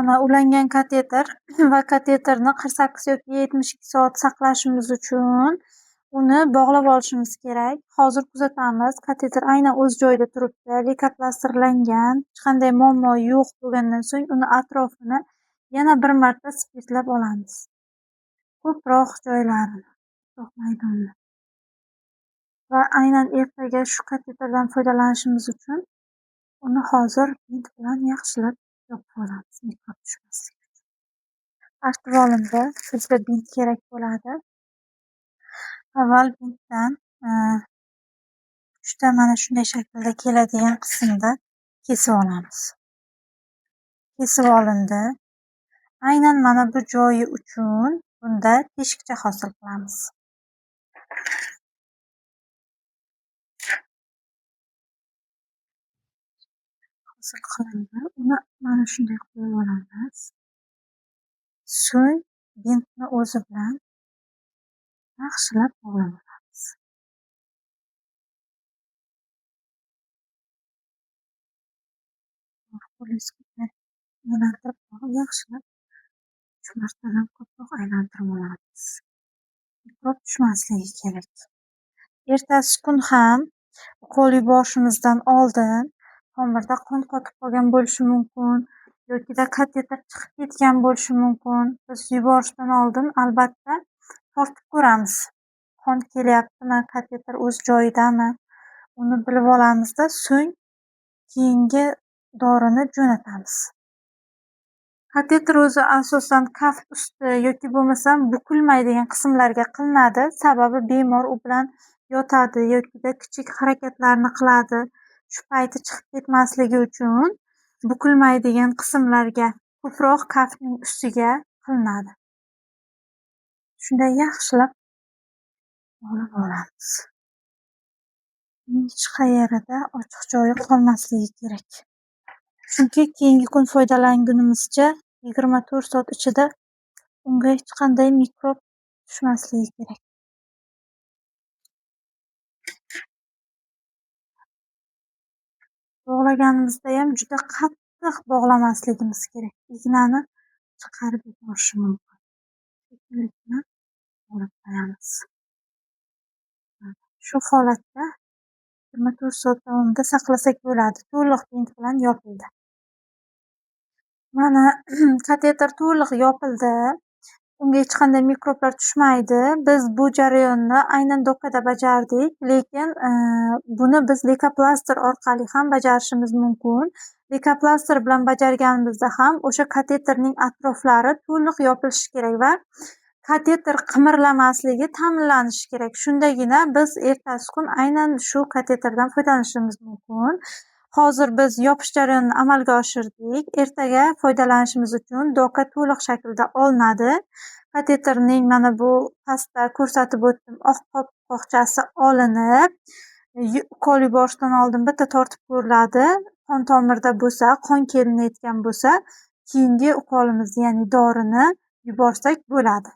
Mana ulangan kateter va kateterni 48 yoki 72 soat saqlashimiz uchun uni bog'lab olishimiz kerak. Hozir kuzatamiz, kateter aynan o'z joyida turibdi, leykoplastrlangan, hech qanday muammo yo'q bo'lgandan so'ng uni atrofini yana bir marta spirtlab olamiz. Ko'proq joylarini, ko'proq maydonni. Va aynan ertaga shu kateterdan foydalanishimiz uchun uni hozir bint bilan yaxshilab yopib olamiz, mikrob tushmasligi uchun. Artib olindi, bizga bint kerak bo'ladi. Avval bintdan uchta mana shunday shaklda keladigan qismda kesib olamiz. Kesib olindi. Aynan mana bu joyi uchun bunda teshikcha hosil qilamiz. Hosil qilindi. Uni mana shunday qo'yib olamiz. So'ng bintni o'zi bilan yaxshilab bog'lab olamiz. Qo'lingizga aylantirib yaxshilab 3 martadan ko'proq aylantirib olamiz. Mikrob tushmasligi kerak. Ertasi kun ham ukol yuborishimizdan oldin tomirda qon qotib qolgan bo'lishi mumkin yokida kateter chiqib ketgan bo'lishi mumkin. Biz yuborishdan oldin albatta tortib ko'ramiz. Qon kelyaptimi, kateter o'z joyidami? Uni bilib olamizda, so'ng keyingi dorini jo'natamiz. Kateter o'zi asosan kaft usti yoki bo'lmasam bukilmaydigan qismlarga qilinadi. Sababi bemor u bilan yotadi yokida kichik harakatlarni qiladi. Shu payti chiqib ketmasligi uchun bukilmaydigan qismlarga, ko'proq kaftning ustiga qilinadi. Shunday yaxshilab bog'lab olamiz. Hech qayerida ochiq joyi qolmasligi kerak. Chunki keyingi kun foydalangunimizcha 24 soat ichida unga hech qanday mikrob tushmasligi kerak. Bog'laganimizda ham juda qattiq bog'lamasligimiz kerak. Ignani chiqarib yuborishi mumkin. Sekinlik bilan bog'lab qo'yamiz. Shu holatda 24 soat davomida saqlasak bo'ladi. To'liq bint bilan yopildi. Mana kateter to'liq yopildi. Unga hech qanday mikroblar tushmaydi. Biz bu jarayonni aynan dokada bajardik, lekin buni biz leykoplaster orqali ham bajarishimiz mumkin. Leykoplaster bilan bajarganimizda ham o'sha kateterning atroflari to'liq yopilishi kerak va kateter qimirlamasligi ta'minlanishi kerak. Shundagina biz ertasi kun aynan shu kateterdan foydalanishimiz mumkin. Hozir biz yopish jarayonini amalga oshirdik. Ertaga foydalanishimiz uchun doka to'liq shaklda olinadi. Kateterning mana bu pastda ko'rsatib o'tdim, oq qopqoqchasi olinib, ukol yuborishdan oldin bitta tortib ko'riladi. Qon tomirda bo'lsa, qon kelinayotgan bo'lsa, keyingi ukolimizni, ya'ni dorini yuborsak bo'ladi.